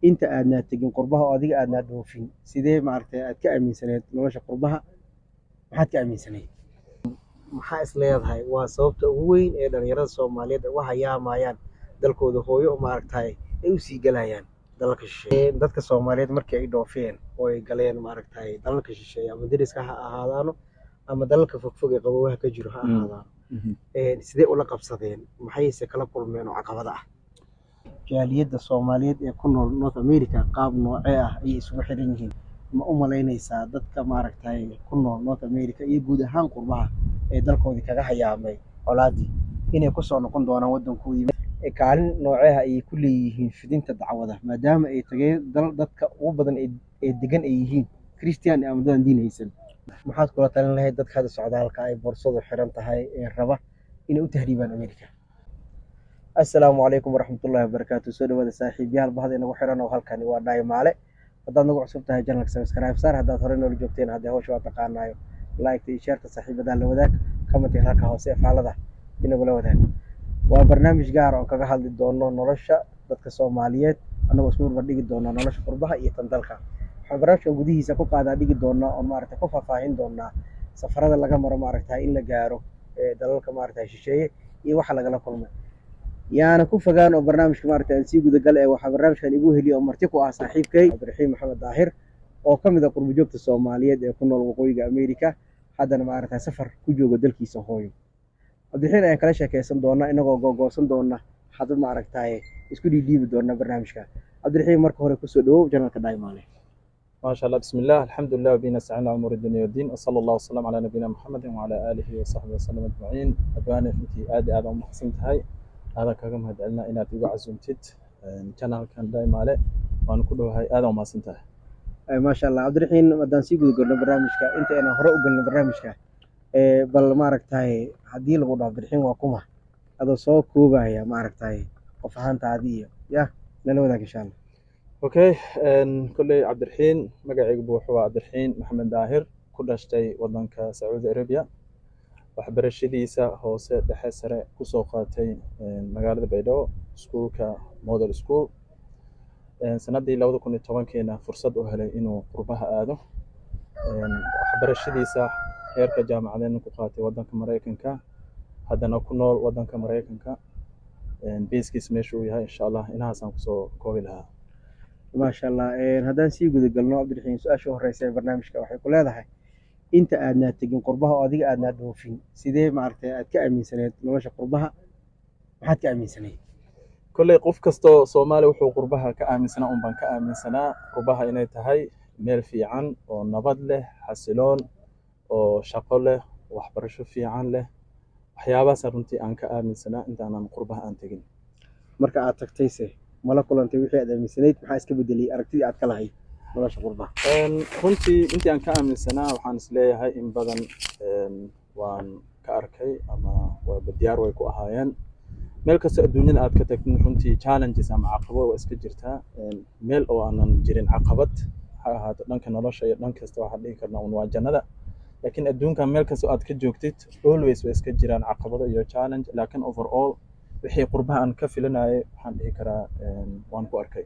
Inta aadnaa tegin qurbaha oo adiga aadnaa dhoofin, sidee maaragtay aad ka aaminsaneed nolosha qurbaha? Maxaad ka aaminsanayd? Maxaa is leedahay waa sababta ugu weyn ee dhalinyarada Soomaaliyeed uga hayaamayaan dalkooda hooyo oo maaragtay ay usii galayaan dalalka shisheeye? Dadka Soomaaliyeed markii ay dhoofeen oo ay galeen maaragtay dalalka shisheeye, ama deriska ha ahaadaano ama dalalka fogfog ee qaboobaha ka jiro ha ahaadaano, sidee ula qabsadeen? Maxayse kala kulmeen oo caqabada ah? Jaaliyadda Soomaaliyeed ee ku nool North America qaab noocee ah ayay isugu xiran yihiin? Ma u malaynaysaa dadka maaragtay ku nool North America iyo guud ahaan qurbaha ee dalkoodii kaga hayaamay colaadii inay kusoo noqon doonaan waddankoodii? Kaalin noocee ah ayay ku leeyihiin fidinta dacwada, maadaama ay tageen dal dadka ugu badan ee degan ay yihiin Christian ama dadaan diin haysan? Maxaad kula talin lahayd dadka hadda socdaalka ay boorsadu xiran tahay ee raba inay u tahriibaan America? Assalaamu calaykum waraxmatullaahi wabarakaatu. Soo dhawaada saaxiibyaal, bahda inagu xiran oo halkani waa Dhaymaale. Haddaad nagu cusub tahay channelka, subscribe saar. Haddaad horey noola joogteen, haddee hawsha waa taqaanaayo, like iyo shareta saaxiibadaa la wadaag, commentiga halka hoose ee faalada inagula wadaag. Waa barnaamij gaar oo kaga hadli doono nolosha dadka Soomaaliyeed, annagoo isku barbar dhigi doona nolosha qurbaha iyo tan dalka. Waxaan barnaamijkan gudihiisa ku qaadaa dhigi doonaa oo maaragtay ku faahfaahin doonaa safarada laga maro maaragtay in la gaaro dalalka maaragtay shisheeye iyo waxa lagala kulmay. Yaana ku fogaan oo barnaamijka maaragtay aan sii gudagala ee waxaa barnaamijkan igu heliya oo marti ku ah saaxiibkay Cabdiraxiim Maxamed Daahir oo ka mid ah qurbo joogta Soomaaliyeed ee ku nool waqooyiga America, haddana maaragtay safar ku jooga dalkiisa hooyo. Cabdiraxiim ayaan kala sheekeysan doonaa, inagoo googoosan doona hadda maaragtay isku dhiidhiibi doona barnaamijka. Cabdiraxiim, marka hore kusoo dhawow channelka Dhaymaale. ما شاء الله، بسم الله، الحمد لله، وبه نستعين على امور الدنيا والدين، وصلى الله وسلم على نبينا محمد وعلى اله وصحبه وسلم اجمعين. Abwaane, runtii aad iyo aad u mahadsan tahay, aadan kaga mahadcelinaa inaad igu casuumtid channelkan Dhaymaale. Waan ku dhowahay, aad u mahadsan tahay. Maasha Allah. Cabdiraxiim, haddaan sii guda galno barnaamijka, inta aynan hore u gelin barnaamijka, bal maaragtay haddii lagu dhaho Cabdiraxiim waa kuma, adoo soo koobaya maaragtay qof ahaantaadii iyo ya nala wadaag, insha Allah. Okay, kolley Cabdiraxiin magacaygu wuxuu waa Cabdiraxiin Maxamed Daahir, ku dhashtay wadanka Sacuudi Arabia, waxbarashadiisa hoose, dhexe, sare kusoo qaatay magaalada Baydhabo, iskuulka Model School. Sanadii 2010-kiina fursad u helay inuu qurbaha aado, waxbarashadiisa heerka jaamacadeedna ku qaatay wadanka Maraykanka, haddana ku nool wadanka Maraykanka, beeskiis meesha uu yahay. Insha Allah inahaasaan kusoo koobi lahaa. Maasha Allah. Haddaan sii guda galno, Cabdiraxiim, su-aasha horeysa ee barnaamijka waxay ku leedahay: inta aadnaa tegin qurbaha oo adiga aadnaa dhoofin, sidee maaragtay aad ka aaminsaneed nolosha qurbaha? Maxaad ka aaminsanayd? Kolley qof kastoo Soomaali wuxuu qurbaha ka aaminsanaa un baan ka aaminsanaa. Qurbaha inay tahay meel fiican oo nabad leh, xasiloon, oo shaqo leh, waxbarasho fiican leh. Waxyaabahaasa runtii aan ka aaminsanaa intaanan qurbaha aan tegin. Marka aad tagtayse, mala kulantay wixii aad aaminsanayd? Maxaa iska bedelay aragtidii aad ka lahayd nolosha qurbaha? Runtii intii aan ka aaminsanaa waxaan isleeyahay in badan waan ka arkay ama waaba diyaar way ku ahaayeen. Meel kastoo adduunyada aad ka tagtin, runtii challenges ama caqabado waa iska jirtaa. Meel oo aanan jirin caqabad ha ahaato dhanka nolosha iyo dhan kasta, waxaan dhihi karnaa un waa jannada. Laakiin adduunkan meel kastoo aad ka joogtid, always way iska jiraan caqabado iyo challenge. Laakiin overall wixii qurbaha aan ka filanayay waxaan dhihi karaa waan ku arkay.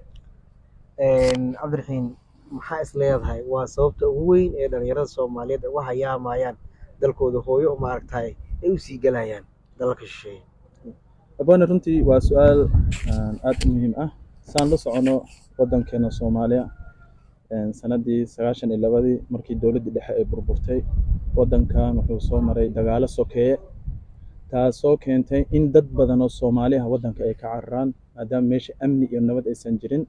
Cabdiraxiim, maxaa is leedahay waa sababta ugu weyn ee dhalinyarada Soomaaliyeed uga hayaamayaan dalkooda hooyo oo maaragtay ay usii galayaan dalalka shisheeye? Abwaane, runtii waa su-aal aad u muhiim ah. Saan la socono, waddankeena Soomaaliya sanadii 92-dii markii dowladdii dhexe ay burburtay, waddankan wuxuu soo maray dagaalo sokeeye, taasoo keentay in dad badan oo Soomaali ah waddanka ay ka cararaan, maadaama meesha amni iyo nabad aysan jirin.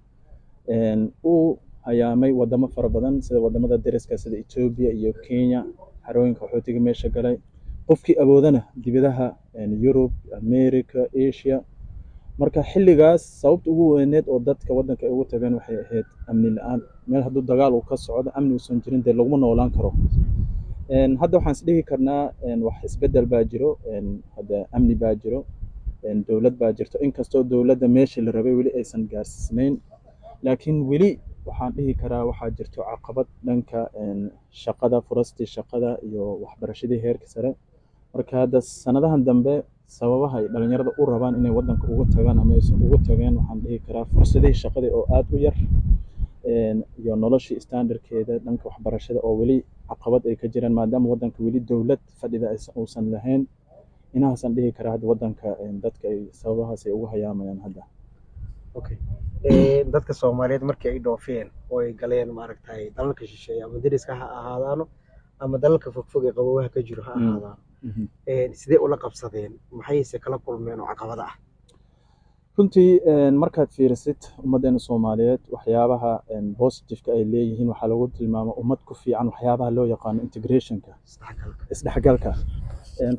Uu hayaamay wadamo fara badan sida wadamada deriska, sida Ethiopia iyo Kenya, xarooyinka qaxootiga meesha galay. Qofkii awoodana dibadaha Yurub, America, Asia. Marka xilligaas sababta ugu weyneed oo dadka waddanka ay ugu tageen waxay ahayd amni la-aan. Meel hadduu dagaal uu ka socdo, amni uusan jirin, dee laguma noolaan karo. Hadda waxaan is dhihi karnaa wax isbeddel baa jiro. Hadda amni baa jiro, dowlad baa jirto, inkastoo dowladda meeshii la rabay weli aysan gaarsiisnayn. Laakiin weli waxaan dhihi karaa waxaa jirto caqabad dhanka shaqada, furastii shaqada iyo waxbarashadii heerka sare. Marka hadda sanadahan dambe Sababaha ay dhalinyarada u rabaan inay waddanka uga tagaan ama aysan uga tageen, waxaan dhihi karaa fursadihii shaqada oo aad u yar iyo noloshii standardkeeda, dhanka waxbarashada oo weli caqabad ay ka jiraan, maadaama waddanka weli dowlad fadhida uusan lahayn. Inahaasaan dhihi karaa hadda waddanka dadka ay sababahaas ay ugu hayaamayaan hadda. Okay, dadka Soomaaliyeed markii ay dhoofeen oo ay galeen, maaragtay, dalalka shisheeye ama deriska ha ahaadaano ama dalalka fogfog ee qaboobaha ka jiro ha ahaadaano, sidee ula qabsadeen? Maxayse kala kulmeen oo caqabada ah? Runtii markaad fiirisid ummaddeena Soomaaliyeed, waxyaabaha positiveka ay leeyihiin waxaa lagu tilmaama ummad ku fiican waxyaabaha loo yaqaano integrationka, isdhexgalka. Isdhexgalka.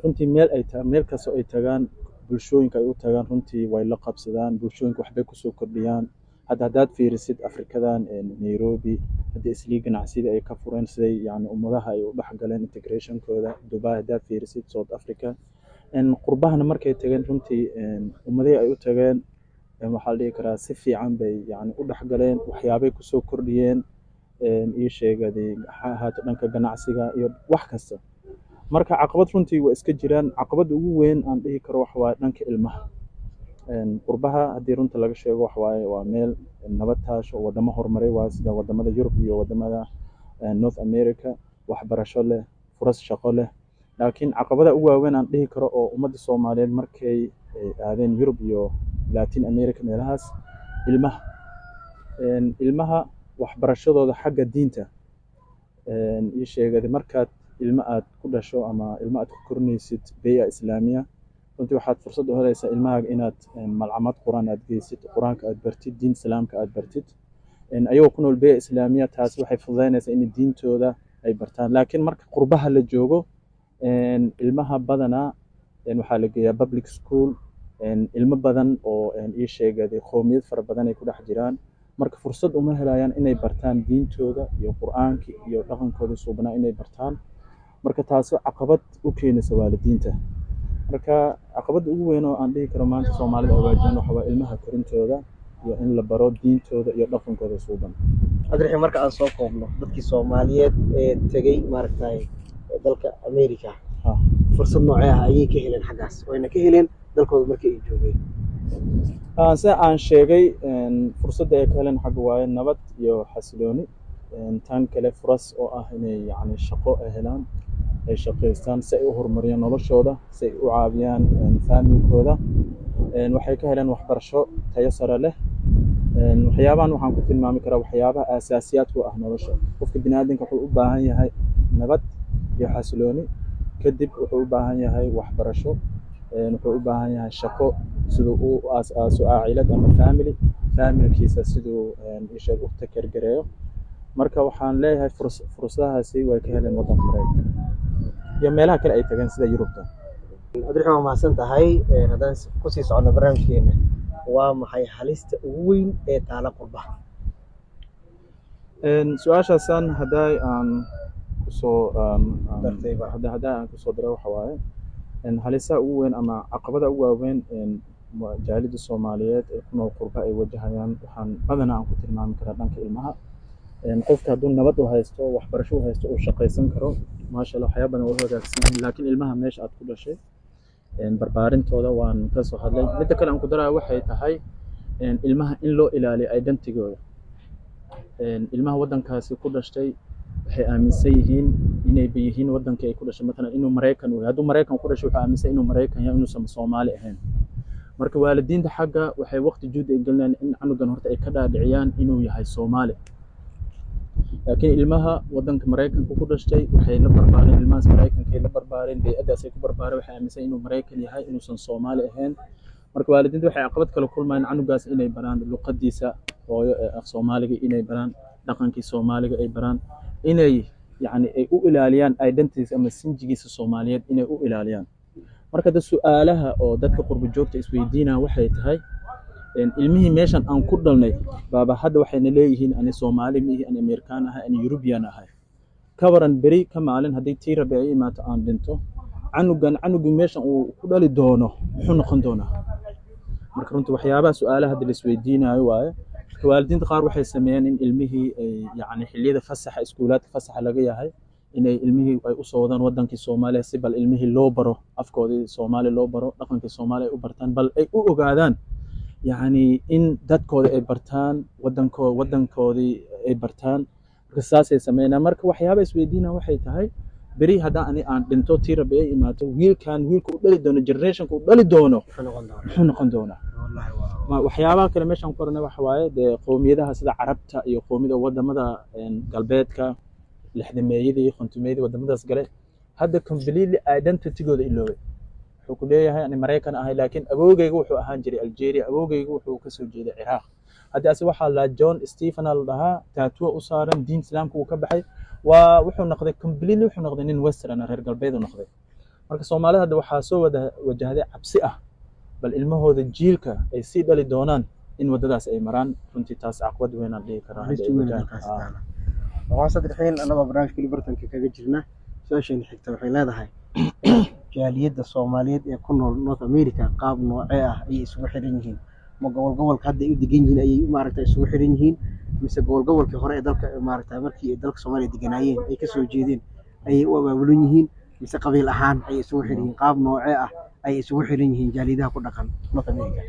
Runtii meel kastoo ay tagaan, bulshooyinka ay u tagaan, runtii way la qabsadaan bulshooyinka, waxbay kusoo kordhiyaan. Hadda haddaad fiirisid Afrikadan, Nairobi haddii islii ganacsiyada ay ka fureen, siday yani ummadaha ay u dhexgaleen, integrationkooda, Dubai haddaad fiirisid, South Africa, qurbahana markay tageen, runtii ummadihii ay u tageen waxaa la dhihi karaa si fiican bay yani u dhexgaleen, waxyaabay kusoo kordhiyeen, ii sheegaday ha ahaato dhanka ganacsiga iyo wax kasta. Marka caqabad runtii waa iska jiraan. Caqabadda ugu weyn aan dhihi karo waxa waaye dhanka ilmaha. Qurbaha haddii runta laga sheego, waxa waaye waa meel nabad taasho, wadamo horumaray waaye, sida wadamada Yurub iyo wadamada North America, waxbarasho leh, furas shaqo leh. Laakiin caqabada ugu waaweyn aan dhihi karo oo ummadda Soomaaliyeed markay ay aadeen Yurub iyo Latin America meelahaas, ilmaha, ilmaha waxbarashadooda xagga diinta. Ii sheegay, markaad ilmo aad ku dhasho ama ilmo aad ku korinaysid beya islaamiya, runtii waxaad fursad u helaysaa ilmahaaga inaad malcamad Quraan aad geysid, Qur-aanka aad bartid, diin Islaamka aad bartid. Ayagoo ku nool beya islaamiya, taasi waxay fududaynaysaa in diintooda ay bartaan. Laakiin marka qurbaha la joogo, ilmaha badanaa waxaa la geeyaa public school, ilmo badan oo ii sheegay qowmiyad fara badan ay ku dhex jiraan. Marka fursad uma helayaan inay bartaan diintooda iyo Qur-aanka iyo dhaqankooda suubnaa inay bartaan. Marka taasoo caqabad u keenaysa waalidiinta. Marka caqabadda ugu weyn oo aan dhihi karo maanta Soomaalida ay waajahaan waxa waa ilmaha korintooda iyo in la baro diintooda iyo dhaqankooda suuban. Cabdiraxiim, marka aan soo koobno, dadkii Soomaaliyeed ee tegey, maaragtay, dalka America, fursad noocee ah ayay ka heleen xaggaas wayna ka heleen dalkooda markii ay joogeen? Sida aan sheegay, fursadda ay ka heleen xagga waaye nabad iyo xasilooni. Tan kale furas oo ah inay yani shaqo ay helaan, ay shaqaystaan si ay u horumariyaan noloshooda, si ay u caawiyaan faamilkooda. Waxay ka heleen waxbarasho tayo sare leh. Waxyaabahan waxaan ku tilmaami karaa waxyaabaha aasaasiyaadku ah nolosha qofka biniaadamka. Wuxuu u baahan yahay nabad iyo xasilooni, kadib wuxuu u baahan yahay waxbarasho, wuxuu u baahan yahay shaqo siduu u aas-aaso caa'ilad ama family, familkiisa siduu isheeg u takergareeyo. Marka waxaan leeyahay fursadahaasi way ka heleen waddanka Maraykanka iyo meelaha kale ay tageen sida Yurubta. Cabdiraxiim, waa mahadsan tahay. Haddaan kusii socono barnaamijkeena, waa maxay halista ugu weyn ee taala qurbaha? Su-aashaasaan hadday aan kusoo Dartayba. Hadda aan kusoo diray, waxa waaye halisaha ugu weyn ama caqabada ugu waaweyn jaaliyadda Soomaaliyeed ee ku nool qurba ay wajahayaan, waxaan badanaa aan ku tilmaami karaa dhanka ilmaha. Qofka hadduu nabad u haysto, waxbarasho u haysto, uu shaqaysan karo, maasha Allah, waxyaaba badan waa u hagaagsan yihiin. Laakiin ilmaha meesha aad ku dhashay barbaarintooda waan ka soo hadlay. Midda kale aan ku daraya waxay tahay ilmaha in loo ilaaliyo identitygooda. Ilmaha waddankaasi ku dhashtay waxay aaminsan yihiin inayba yihiin waddankii ay ku dhashay. Matalan inuu Maraykan uu yahay, hadduu Maraykan ku dhashay, wuxuu aaminsan inuu Maraykan yahay, inuusan Soomaali ahayn. Marka waalidiinta xagga waxay waqti juhdi ay gelinayaan in canugan horta ay ka dhaadhiciyaan inuu yahay Soomaali. Laakiin ilmaha waddanka Maraykanka ku dhashtay waxay la barbaareen, ilmahaas Maraykankay la barbaareen, bey'addaasay ku barbaareen, waxay aaminsan inuu Maraykan yahay, inuusan Soomaali ahayn. Marka waalidiinta waxay caqabad kala kulmayaan canugaas inay baraan luqadiisa hooyo ee af Soomaaliga, inay baraan dhaqankii Soomaaliga, ay baraan inay yacni ay u ilaaliyaan identities ama sinjigiisa Soomaaliyeed inay u ilaaliyaan. Marka da su-aalaha oo dadka qurbo joogta isweydiinaya waxay tahay, ilmihii meeshan aan ku dhalnay baaba hadda waxayna leeyihiin ani Soomaali miihi, ani Amerikaan ahay, ani Yurubiyan ahay. Ka waran beri ka maalin haddii tii Rabbi ay imaato, aan dhinto, canugan canugii meeshan uu ku dhali doono muxuu noqon doonaa? Marka runtii waxyaabaha su-aalaha hadda la isweydiinayo waaye. Marka waalidiinta qaar waxay sameeyeen in ilmihii ay yacni xilliyada fasaxa, iskuulaadka fasaxa laga yahay, Inay ilmihii ay usoo wadaan wadankii Soomaaliya, si bal ilmihii loo baro afkoodii Soomaali, loo baro dhaqankii Soomaaliya, ay u bartaan, bal ay u ogaadaan, yacni in dadkooda ay bartaan, wadankoodii ay bartaan. Marka saasay sameynaa. Marka waxyaaba isweydiina waxay tahay, beri haddaan ani aan dhinto, tii Rabbi ay imaato, wiilkan wiilka u dhali doono, generationka u dhali doono, muxuu noqon doonaa? Muxuu noqon doonaa? Wallahi waa Waxyaabaha kale meeshaan ku qoranay waxa waaye dee qowmiyadaha sida Carabta iyo qowmiyada wadamada galbeedka, 60-meeyadii, 50-meeyadii wadamadaas gale, hadda completely identitygooda iloobay. Wuxuu ku leeyahay, "Ani Maraykan ahay, laakiin awoogayga wuxuu ahaan jiray Algeria, awoogayga wuxuu kasoo jeeday Ciraaq." Hadda ase waxaa la John Stephen la dhahaa, tattoo u saaran, diin Islaamka uu ka baxay, waa wuxuu noqday completely, wuxuu noqday nin western ah, reer galbeed uu noqday. Marka Soomaalida hadda waxaa soo wada wajahday cabsi ah bal ilmahooda jiilka ay sii dhali doonaan in waddadaas ay maraan. Runtii taas caqabad weyn aan dhihi karaa hadda halista ay weyn wajahaan. Halkaasi taala. Waa saddexeen annagoo barnaamijka weli bartanka kaga jirna. Su-aasheena xigta waxay leedahay, jaaliyadda Soomaaliyeed ee ku nool North America qaab noocee ah ayay isugu xiran yihiin? Ma gobol gobolka hadda ay u degan yihiin ayay maaragta isugu xiran yihiin, mise gobol gobolkii hore ee dalka, maaragta markii ay dalka Soomaaliya deganaayeen ay kasoo jeedeen ayay u abaabulan yihiin, mise qabiil ahaan ayay isugu xiran yihiin? Qaab noocee ah ayay isugu xiran yihiin jaaliyadaha ku dhaqan North America?